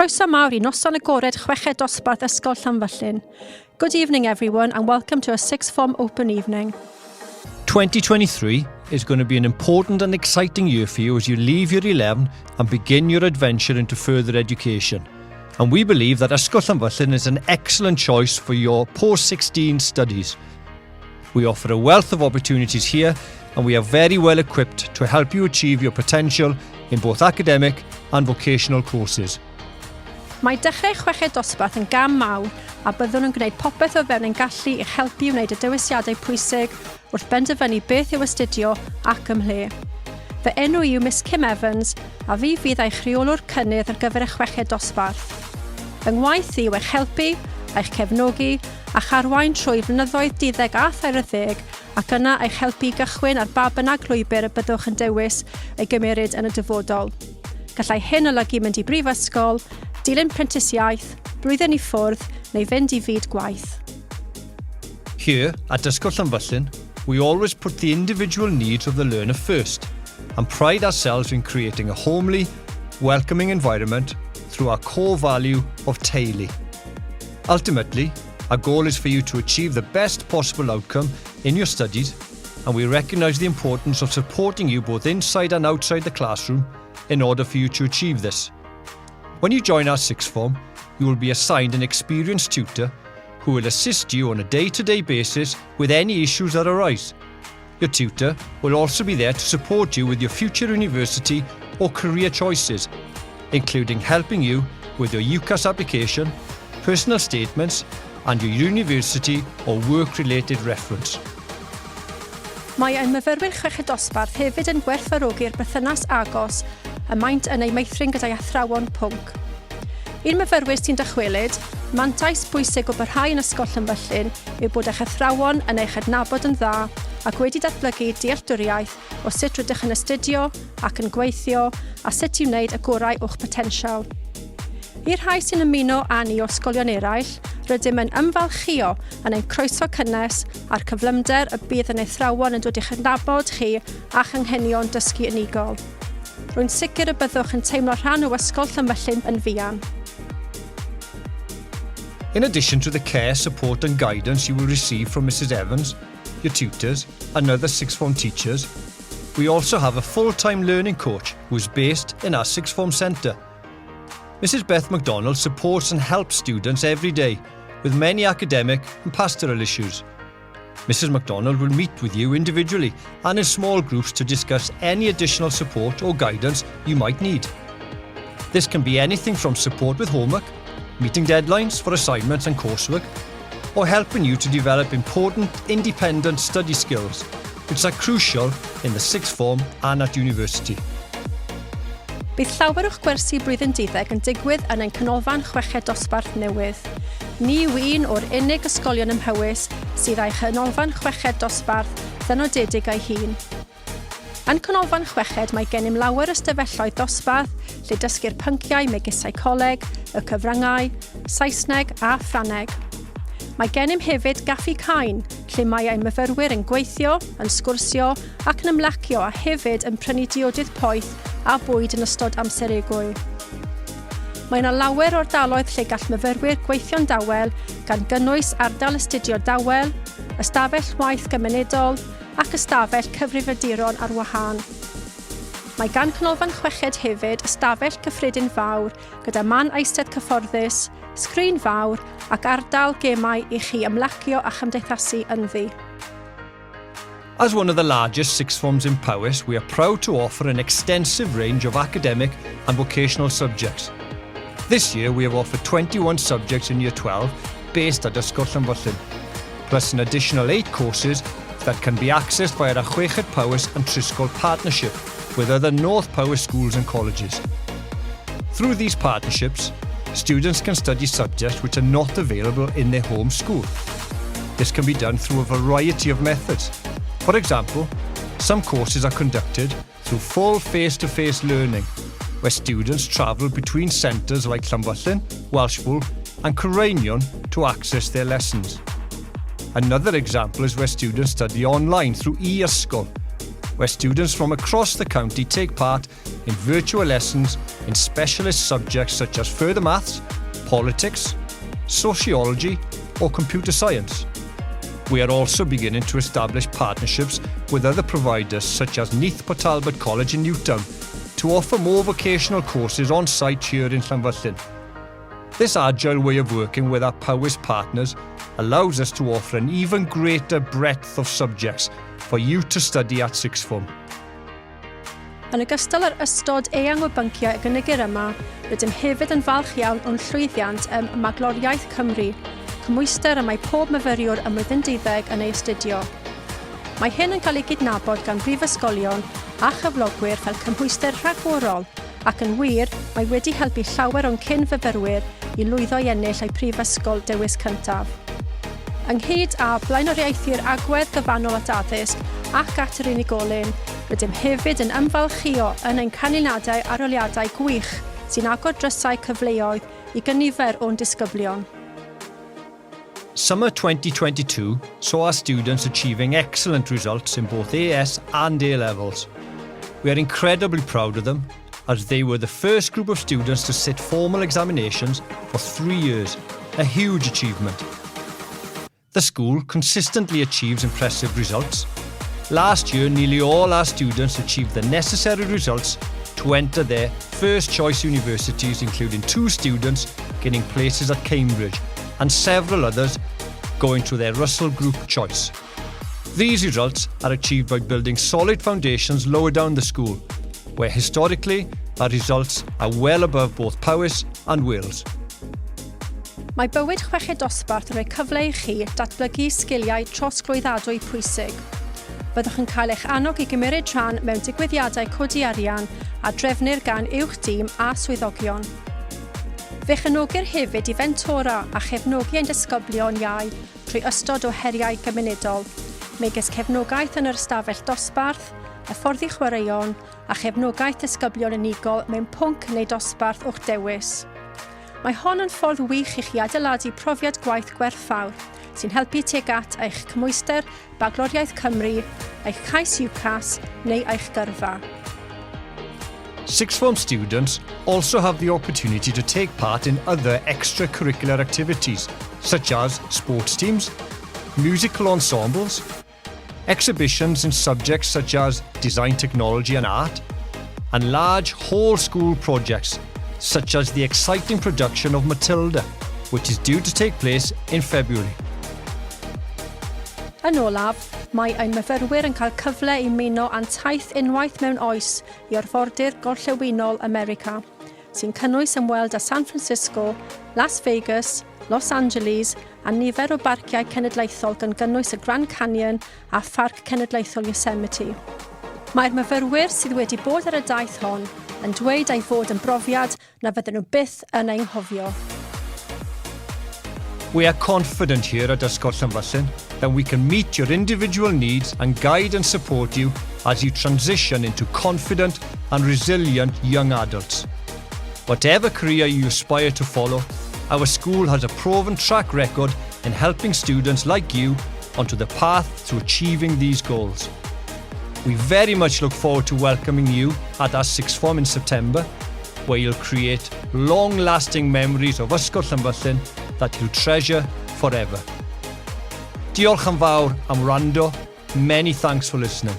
Croeso mawr i noson agored chweched dosbarth Ysgol Llanfyllin. Good evening, everyone, and welcome to our sixth form open evening. 2023 is going to be an important and exciting year for you as you leave Year 11 and begin your adventure into further education. And we believe that Ysgol Llanfyllin is an excellent choice for your post-16 studies. We offer a wealth of opportunities here and we are very well equipped to help you achieve your potential in both academic and vocational courses. Mae dechrau chweched dosbarth yn gam mawr a byddwn yn gwneud popeth o fewn ein gallu i'ch helpu i wneud y dewisiadau pwysig wrth benderfynu beth i'w astudio ac ym mhle. Fy enw i yw Miss Kim Evans a fi fydd eich rheolwr cynnydd ar gyfer y chweched dosbarth. Fy ngwaith i yw eich helpu, eich cefnogi a'ch arwain trwy flynyddoedd duddeg a thair ar ddeg ac yna eich helpu i gychwyn ar ba bynnag lwybr y byddwch yn dewis ei gymeryd yn y dyfodol. Gallai hyn olygu mynd i brifysgol, dilyn prentisiaeth, blwyddyn i ffwrdd neu fynd i fyd gwaith. Here at Ysgol Llanfyllin, we always put the individual needs of the learner first and pride ourselves in creating a homely, welcoming environment through our core value of teulu. Ultimately, our goal is for you to achieve the best possible outcome in your studies, and we recognise the importance of supporting you both inside and outside the classroom in order for you to achieve this. When you join our sixth form, you will be assigned an experienced tutor who will assist you on a day-to-day basis with any issues that arise. Your tutor will also be there to support you with your future university or career choices, including helping you with your UCAS application, personal statements, and your university or work-related reference. Mae ein myfyrwyr chweched dosbarth hefyd yn gwerthfawrogi'r berthynas agos y maent yn ei meithrin gyda'i athrawon pwnc. I'r myfyrwyr sy'n dychwelyd, mantais bwysig o barhau yn Ysgol Llanfyllin yw bod eich athrawon yn eich adnabod yn dda ac wedi datblygu dealltwriaeth o sut rydych yn astudio ac yn gweithio a sut i wneud y gorau o'ch potensial. I'r rhai sy'n ymuno â ni o ysgolion eraill, rydym yn ymfalchïo yn ein croeso cynnes a'r cyflymder y bydd ein athrawon yn dod i'ch adnabod chi a'ch anghenion dysgu unigol. Rwy'n sicr y byddwch yn teimlo rhan o Ysgol Llanfyllin yn fuan. In addition to the care, support and guidance you will receive from Mrs Evans, your tutors and other sixth form teachers, we also have a full-time learning coach who is based in our sixth form centre. Mrs Beth MacDonald supports and helps students every day with many academic and pastoral issues. Mrs MacDonald will meet with you individually and in small groups to discuss any additional support or guidance you might need. This can be anything from support with homework, meeting deadlines for assignments and coursework, or helping you to develop important independent study skills, which are crucial in the sixth form and at university. Bydd llawer o'ch gwersi blwyddyn duddeg yn digwydd yn ein canolfan chweched dosbarth newydd. Ni yw un o'r unig ysgolion ym Mhowys sydd â'i chanolfan chweched dosbarth ddynodedig ei hun. Yn Canolfan Chweched mae gennym lawer o ystafelloedd dosbarth lle dysgir pynciau megis seicoleg, y cyfryngau, Saesneg a Ffrangeg. Mae gennym hefyd gaffi cain lle mae ein myfyrwyr yn gweithio, yn sgwrsio ac yn ymlacio a hefyd yn prynu diodydd poeth a bwyd yn ystod amser egwyl. Mae yna lawer o ardaloedd lle gall myfyrwyr gweithio'n dawel, gan gynnwys ardal astudio dawel, ystafell waith gymunedol ac ystafell cyfrifiaduron ar wahân. Mae gan Canolfan Chweched hefyd ystafell gyffredin fawr gyda man eistedd cyfforddus, sgrin fawr ac ardal gemau i chi ymlacio a chymdeithasu ynddi. As one of the largest sixth forms in Powys, we are proud to offer an extensive range of academic and vocational subjects. This year we have offered 21 subjects in Year 12 based at Ysgol Llanfyllin, plus an additional 8 courses that can be accessed via our Chweched Powys and Trisgol partnership with other North Powys schools and colleges. Through these partnerships, students can study subjects which are not available in their home school. This can be done through a variety of methods. For example, some courses are conducted through full face-to-face learning, where students travel between centres like Llanfyllin, Welshpool and Caereinion to access their lessons. Another example is where students study online through e-ysgol, where students from across the county take part in virtual lessons in specialist subjects such as further maths, politics, sociology or computer science. We are also beginning to establish partnerships with other providers such as Neath Port Talbot College in Newtown to offer more vocational courses on site here in Llanfyllin. This agile way of working with our Powys partners allows us to offer an even greater breadth of subjects for you to study at sixth form. Yn ogystal â'r ystod eang o bynciau a gynigir yma, rydym hefyd yn falch iawn o'n llwyddiant ym Magloriaeth Cymru, cymhwyster y mae pob myfyriwr ym mlwyddyn deuddeg yn ei astudio. Mae hyn yn cael ei gydnabod gan brifysgolion a chyflogwyr fel cymhwyster rhagorol ac yn wir, mae wedi helpu llawer o'n cyn-fyfyrwyr i lwyddo i ennill eu prifysgol dewis cyntaf. Ynghyd â blaenoriaethu'r agwedd gyfannol at addysg ac at yr unigolyn, rydym hefyd yn ymfalchïo yn ein canlyniadau arholiadau gwych sy'n agor drysau cyfleoedd i gynifer o'n disgyblion. Summer 2022 saw our students achieving excellent results in both AS and A levels. We are incredibly proud of them, as they were the first group of students to sit formal examinations for 3 years, a huge achievement. The school consistently achieves impressive results. Last year, nearly all our students achieved the necessary results to enter their first choice universities, including two students gaining places at Cambridge and several others going to their Russell Group choice. These results are achieved by building solid foundations lower down the school, where historically our results are well above both Powys and Wales. Mae bywyd chweched dosbarth yn rhoi cyfle i chi datblygu sgiliau trosglwyddadwy pwysig. Byddwch yn cael eich annog i gymryd rhan mewn digwyddiadau codi arian a drefnir gan uwch dîm a swyddogion. Fe'ch anogir hefyd i fentora a chefnogi ein disgyblion iau trwy ystod o heriau gymunedol, megis cefnogaeth yn yr ystafell dosbarth, hyfforddi chwaraeon a chefnogaeth disgyblion unigol mewn pwnc neu dosbarth o'ch dewis. Mae hon yn ffordd wych i chi adeiladu profiad gwaith gwerthfawr sy'n helpu tuag at eich cymhwyster Bagloriaeth Cymru, eich cais UCAS neu eich gyrfa. Sixth form students also have the opportunity to take part in other extracurricular activities, such as sports teams, musical ensembles, exhibitions in subjects such as design technology and art, and large whole school projects such as the exciting production of Matilda, which is due to take place in February. Yn olaf, mae ein myfyrwyr yn cael cyfle i ymuno â'n taith unwaith mewn oes i arfordir gorllewinol America, sy'n cynnwys ymweld â San Francisco, Las Vegas, Los Angeles a nifer o barciau cenedlaethol gan gynnwys y Grand Canyon a Pharc Cenedlaethol Yosemite. Mae'r myfyrwyr sydd wedi bod ar y daith hon yn dweud ei fod yn brofiad na fydden nhw byth yn ei anghofio. We are confident here at Ysgol Llanfyllin that we can meet your individual needs and guide and support you as you transition into confident and resilient young adults. Whatever career you aspire to follow, our school has a proven track record in helping students like you onto the path to achieving these goals. We very much look forward to welcoming you at our sixth form in September, where you'll create long-lasting memories of Ysgol Llanfyllin that you'll treasure forever. Diolch yn fawr am wrando. Many thanks for listening.